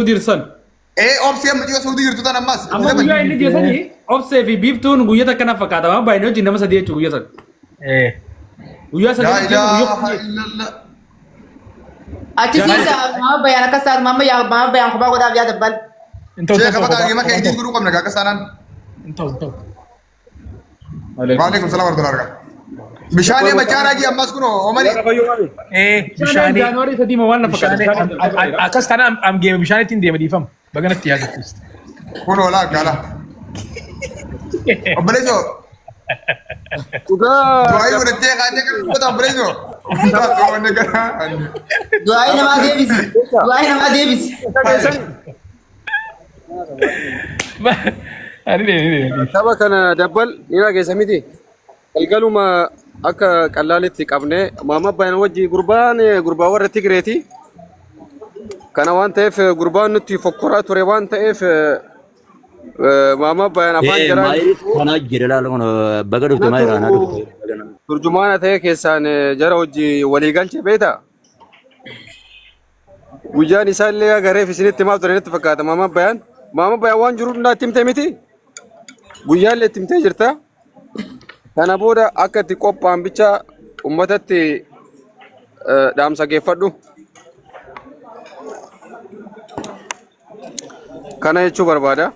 Dirsan. Ee obsee mucayoo Saudii jirtu tan ammas. itti Amma dabali. guyyaa inni jeesanii obsee fi biiftuun guyyaa takka na fakkaata. Waan baay'ee wajjin nama sadii jechuudha guyyaa sana. Guyyaa Laa sadii jechuun guyyaa ilaaha kudhan jechuudha. illallah. Achi siisa maama bayaan akkas taatu maama yaa maama bayaan kophaa godhaaf yaa dabbal. Hin ta'u Sheekha ta'u bakka kophaa geema kee kophaa idiin godhuu qabna akka saanaan. hin ta'u hin ta'u. Waalaikum salaam warahmatullahi wabarakatuh. Bishaan macaaraa jii ammas kunoo omani. Bishaanii Bishaanii jaanuwaarii sadii moo waan na fakkaata. bishaanii Bishaanii jalqaba akkas taanaan am geema bishaaniitti hin deema dhiifama. Baganatti yaadachiiste. Kunoo laa akkala. Obboleessoo Dhugaa du'aayii godhattee kaatee kan uffata obboleessoo. Wanni gara. Du'aa'ii namaa deebisi. Du'aa'ii namaa deebisi. Ani deema ni deema. Tapha kana dabbal ni dhageessa miti. Galgaluma akka qallaalitti qabne maama bayan wajji gurbaan gurbaa warra Tigreeti. Kana waan ta'eef gurbaan nutti fokkoraa ture waan ta'eef maama bayan afaan jaraa Maayiriif kanaa jira laala kun baga dhufte maayiraa naa dhufte. turjumaana ta'e keessaan jara hojii walii galche beektaa? Guyyaan isaa illee agareef isinitti himaa ture natti fakkaata maama bayaan. Maama bayaan waan jiru hundaa itti himte miti. Guyyaa illee itti himtee jirta. Kana booda akka itti qophaa'an bicha uummatatti dhaamsa geeffadhu. Kana jechuu barbaada.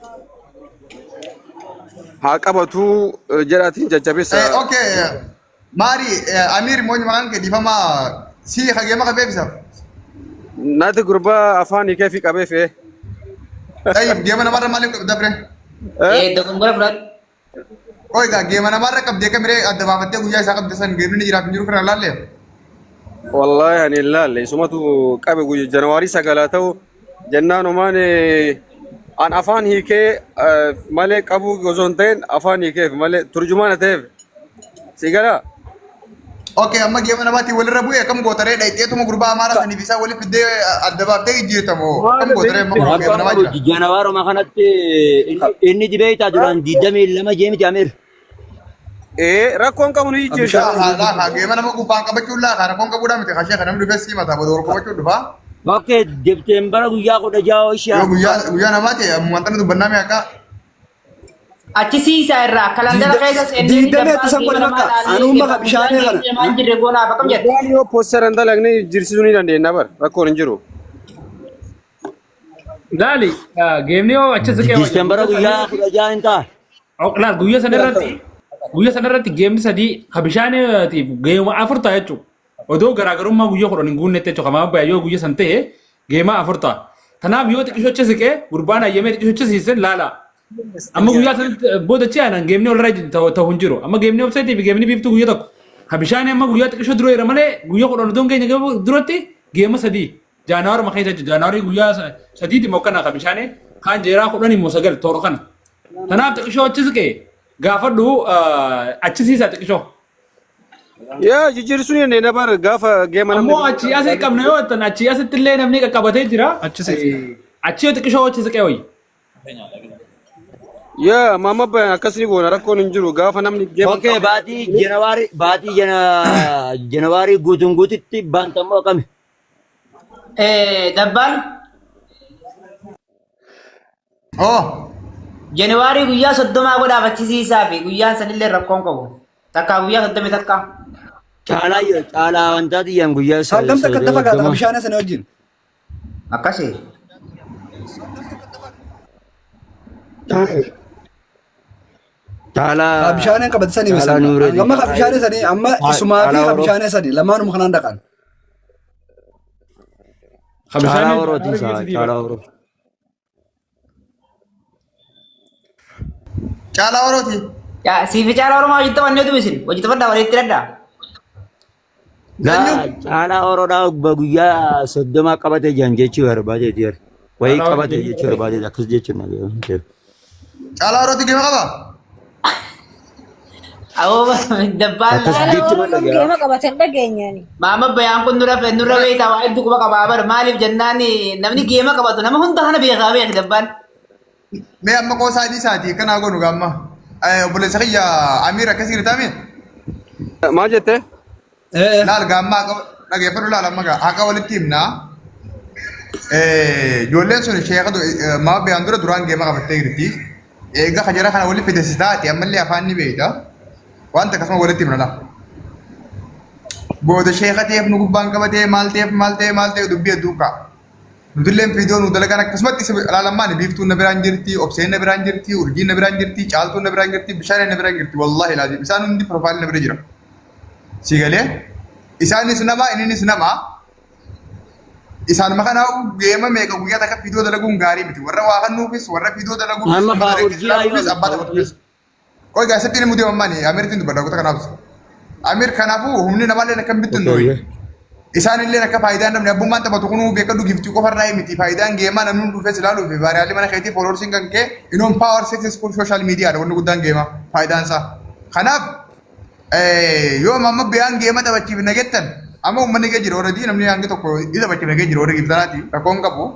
Haa qabatuu jedhaatiin jajjabeessa. Okay. Maari Amiir moonyi maqaan kee dhiifama si hageema qabee bisa. Nati gurbaa afaan hiikee fi qabee fe'ee. Tayyib geema namarra maaliif qabda fire? Dogongora fudhadhu. Qoy egaa geema namarra qabdee kamiree adda baafattee guyyaa isaa qabde san geemni ni jiraaf hin jiru fira laalle. Wallaahi ani hin laalle isumatu qabe guyya janawaarii sagalaa ta'u jennaan homaan an afaan hiikee malee qabuu osoo hin ta'in afaan hiikeef malee turjumaana ta'eef Si galaa? Okay, amma geema namaatiin walirra bu'ee akkam gootaree dhayxeetuma gurbaa amaaraa saniif isaa waliif fiddee adda baaftee jijjiirtamoo akkam gootaree amma kun geema namaa jira. Janawaaruma kanatti inni dibee duraan 22 jee miti Amir. Ee rakkoon qabu ni jijjiirta. Laa laa haa geema nama gubbaan qabachuun laa haa rakkoon qabuudhaa miti kashee kan namni dhufee sii mataa booda wal qabachuun dhufaa. Okay, Septeembara guyyaa 16 ishee. Yoo guyyaa guyyaa namaa ta'e wanta nu dubbannaa mi akka Achi siisaa irraa kalandara keessa seennee Diidamii itti san godhe bakka anuma ka bishaanii kana. Deemaa hin jirre goonaaf akkam jette. Gurbaan yoo poostera hin dalagne jijjiirsisuu ni dandeenya bar rakkoon hin jiru. Laali geemni yoo achi siqee Diisteembara guyyaa 16 hin ta'a. Laal guyyaa sana irratti geemni sadii ka bishaaniitiif geema afur ta'a jechuudha. Odoo garaagarummaa guyyaa 10 hin guunnetti jechuudha. Kamaaf baay'ee yoo guyyaa san ta'e geema afur ta'a. Kanaaf yoo xiqqisho achi siqee gurbaan hayyamee xiqqisho achi siisen laala. Amma guyyaa sanitti booda achi aanan geemni walirra ta'u hin jiru. Amma geemni obseetii fi geemni biiftuu guyyaa tokko. Ka bishaanii amma guyyaa xiqqisho dura jira malee guyyaa 10 odoo hin geenye duratti geema sadii. Jaanaawaruma keessa jechuudha. Jaanaawarii guyyaa sadiiti immoo kana ka bishaanii kaan jeeraa 10 immoo 9 toora kana. Kanaaf xiqqishoo achi siqee gaafadhu achi siisaa xiqqishoo. Yaa jijjiirsuu ni dandeenya bar gaafa geema namni. Ammoo achii asii qabna yoo jettan achii asitti illee namni qaqqabatee jira. Achi siqe. Achii yoo xiqqishoo achi siqee wayya. Yaa maama bayan akkas ni goona rakkoon hin jiru gaafa namni geema. Okay, baatii Janawaarii baatii Janawaarii guutuun guututti baantamoo akkami? Dabbaan Oh, Januwaarii guyyaa 30 godhaaf achisiisaa fi guyyaan sanillee rakkoon qabu. Takkaa guyyaa 31. Caalaa caalaa wantaa xiyyaan guyyaa Hangam takka itti fagaata 30. bishaan sana wajjin. Akkasii. Caalaa Ka bishaaniin qabate sanii Caalaa misan. Nuuree Amma ka bishaanii sanii amma isumaa fi Caalaa ka Oromoo. bishaanii sanii lamaanuma kanaan dhaqan. Ka Caalaa bishaanii Orootiin isaa Caalaa Oroo. Caalaa Orooti. Yaa siifi caalaa Oromoo hojii taphannee utuu isin hojii taphadhaa walitti hidhadhaa. Laa Caalaa Oroodhaa guyyaa 30 qabate jiran jechuu barbaade jira. Wayii Caalaa qabate Oromoo jechuu barbaade akkas jechuun na Caalaa Orooti geema qaba. Aboo dabbaan Akkas Caalaa jechi Oromoon dhaga'a. geema qabate hin dhageenyani. Maama bayaan kun nurra nurra beektaa waa hedduu quba qabaa bar maaliif jennaan namni geema qabatu nama hunda kana beekaa beek dabbaan. Mee amma qoosaa dhiisaati akkanaa goonu gaamma. Obboleessa kiyya Amiir akkasii hirtaame. Maal jette? Ee Laal gaamma haqa dhageeffadhu laal amma gaa haqa walitti himnaa. Ijoolleen sun sheeka maa biyaan dura duraan geema qabattee jirti. Eega hajara kana walitti fide si taate ammallee afaan ni beekta. Wanta akkasuma walitti himna laa. Booda sheeka ta'eef nu gubbaan qabatee maal ta'eef maal ta'e maal ta'e dubbii hedduu ka'a. Nutilleen viidiyoo nu dalagan akkasumatti isa ilaalammaan biiftuun na biraan jirti, obseen na biraan jirti, urjiin na biraan jirti, caaltuun na biraan jirti, bishaan na biraan jirti. Wallaahi laazim isaan hundi piroofaayilii na bira jira. Si galee isaanis nama inninis nama isaanuma kanaaf geema meeqa guyyaa takka viidiyoo dalaguun gaarii miti. Warra waa kennuufis warra viidiyoo dalaguufis Amma uummata faa reekkis urjii ayyoo ilaaluufis abbaa taphatufis. Qoy gaasatti ni mudee mammaani Amirtiin dubbadha goota kanaaf. Amir kanaafuu humni namaallee akka hin bittinnooi. Isaan illee akka faayidaan namni abbummaan taphatu kunuu beekadhu giftii qofarraa miti faayidaan geemaa namni hundi dhufee silaaluu fi vaariyaalli mana keetii fooloorsiin kan kee inoon power successful social media dha wanni guddaan geemaa faayidaan isaa. Kanaaf yoo amma biyaan geema taphachiifna jettan amma uummanni kee jira already namni hangi tokko ni taphachiifna kee jira warri giftaraati rakkoon qabu.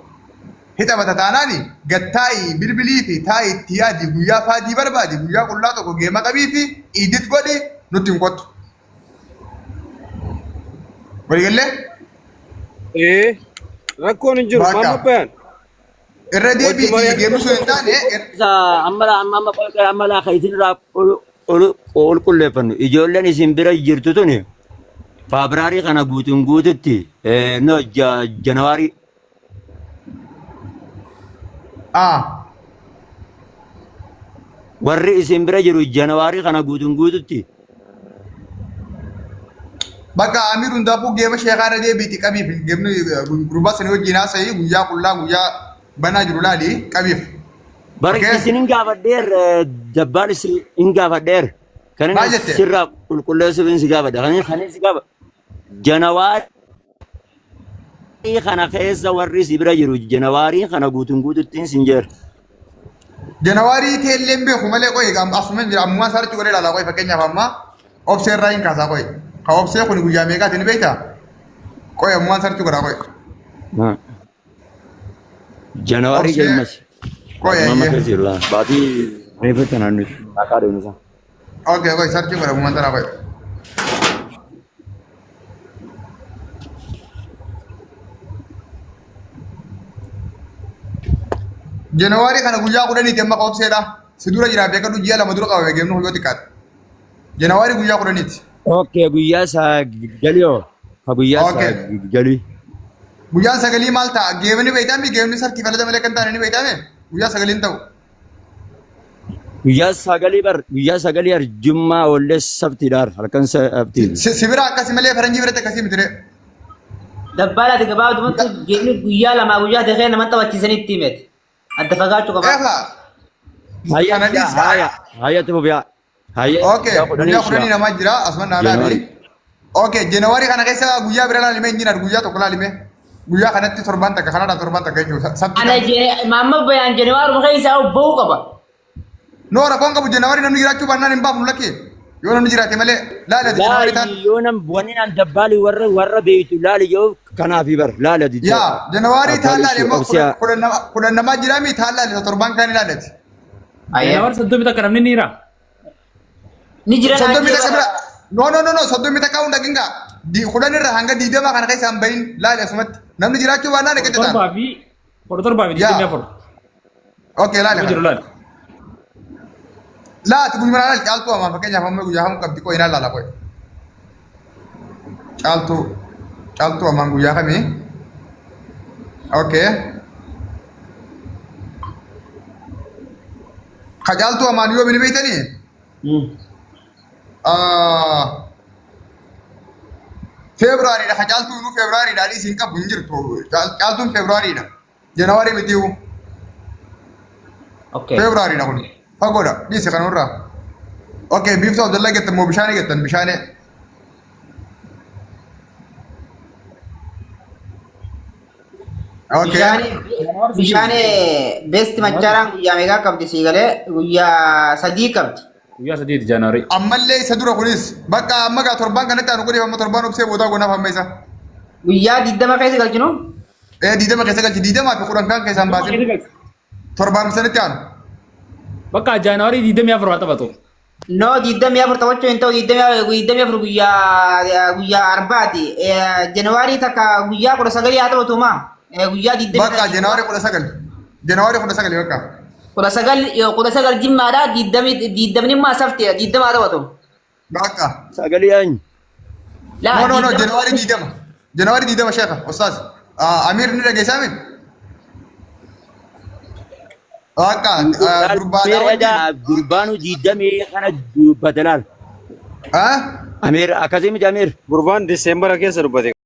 Hi taphata taanaani gad taa'i bilbilii fi taa'i itti yaadi guyyaa faadii barbaadi guyyaa qullaa tokko geema qabii fi edit godhi nutti hin kottu. Waliigallee? Ee rakkoon hin jiru Bakka. maal bayan. Irra Wajji deebiitii mari'achuu geemni sun hin taane Isa amma laa amma amma qoy amma laa kan isin irraa ol qulleeffannu ijoolleen isin bira jirtu tuni Faabraarii kana guutuun guututti no Janawaarii Ah. Warri isin bira jiru Janawaarii kana guutuun guututti Bakka Amir hundaafuu geema sheekaa irra deebiiti qabiif geemni gurbaa sanii wajjin haasa'ii guyyaa qullaa guyyaa banaa jiru laali qabiif. Bara Okay. isin hin gaafadheer dabbaan isin hin gaafadheer. Kan Maal inni jette? sirraa qulqulleessuuf si gaafadha. Kan inni si gaafadha. Janawaarii kana keessa warri si bira jiru janawaarii kana guutuun guututti sin jeera. Janawaarii teelleen beeku malee qoyi asuma hin jira ammumaan sarchi godhee ilaalaa qoyi fakkeenyaaf amma obsee irraa hin kaasaa qoyi. Ka obsee kun guyyaa meeqaati ni beektaa? Qoyi ammumaan sarchi godhaa qoyi. Janawaarii Obsee jedhamas. qoyi Mama ayyee. keessa jiru laa. Baatii reefa tanaan nuti maqaa deemnu isaa. Okay qoyi sarchi godha ammumaan tanaa qoyi. Janawaarii kana guyyaa 10ti amma obseedha. Si dura jira beekadhu ji'a 2 dura qabame geemni yoo xiqqaate. Janawaarii guyyaa 10ti. Okay guyyaa sagalii hoo? Ka guyyaa Okay. sagalii. Guyyaan sagalii maal ta'a? Geemni beektaami geemni sartii falata malee kan taane ni beektaame? Guyyaa sagaliin ta'u. Guyyaa sagalii bar guyyaa sagalii arjummaa oollee sabtiidhaar halkan sabtiidha. Si bira akkasi malee faranjii biratti akkasii miti ree. Dabbaalaati gabaabumatti geemni guyyaa lamaa guyyaa ta'ee nama taphachiisanii itti himete. Adda fagaachuu qaba. Eefa. Hayya Kana dhiisi. hayya hayya itti fufiyaa. Hayya Okay. guyyaa 10 Guyyaa 10 ishaa. namaa jira asuma naa dhaabi. January. Okay. January kana keessa guyyaa bira laalime injinar guyyaa tokko laalime. Guyyaa kanatti torbaan takka kanadhaan torbaan takka jechuudha. Sabti Ana kana. jee maamma bayaan jenewaaruma keessaa ba'uu qaba. No rakkoon qabu January namni jiraachuu baannaan hin baafnu lakki. Yoo namni jiraate malee laali ati January taan. Laali yoo nam wanni naan dabbaali warra warra beeytu laali yoo kanaafi bar laali ati. Yaa January taan Abbaan laali ishee immoo obsiyaa. 10 namaa jiraami taan laali isa torbaan kaan ilaali ati. Ayyee. January 31 namni ni jira. Ni jira naan 31 jira. bira. No no no no 31 hunda ginga. 10 irra hanga 20 kana keessa hin bahin laali asumatti. Namni jiraachuu baannaan eeggacha taan. 17 fi 17 fi Yaa. 24. Okay laali Jiru kana. laali. Laati guyyuma laali caaltuu amaa fakkeenyaaf amma guyyaa kam qabdi qoy inaan laala qoy. Caaltuu caaltuu amaan guyyaa kamii? Okay. Ka caaltuu amaan yoo mini beektanii? Feebruwaariidha. Ka caaltuu inuu feebruwaariidha. Ani isin qabu hin jirtu. Caaltuun feebruwaariidha. Janawaarii mitiiwu. Okay. Feebruwaariidha kun. Fagoodha. Dhiisi kanarraa. Okay, biiftuu Abdallaa jettan moo bishaanii jettan bishaanee. Okay. Bishaan beesti machaaraan guyyaa meeqaa qabdi sii galee guyyaa 3 qabdi. Guyyaa sadiiti January. Ammallee isa dura kunis bakka amma gaa torbaan kanatti aanu godheef amma torbaan obsee boodaa gonaaf amma isa. Guyyaa 20 keessa galchinu Ee 20 keessa galchi 20 fi 10 kan keessaan baasin torbaan sanitti aanu. Bakka January 24 haa taphatu. No 24 taphachuu hin ta'u 24 guyyaa guyyaa arbaati. January takka guyyaa 19 haa taphatu maa. Guyyaa 20. Bakka January 19. January 19 bakka. 19 yoo 19 jimmaadha 20 immoo safteedha 20 taphatu. Bakka. Sagalee eenyu? Laa No no no 20. January 20. January 20 sheekha ustaaz. Amir ni dhageessaa mi? Bakka gurbaadhaa wajjin. Gurbaanu diidamii kana dubbate laal. Ah? Amiir akkasii miti Amiir. Gurbaan Diseembara keessa dubbate.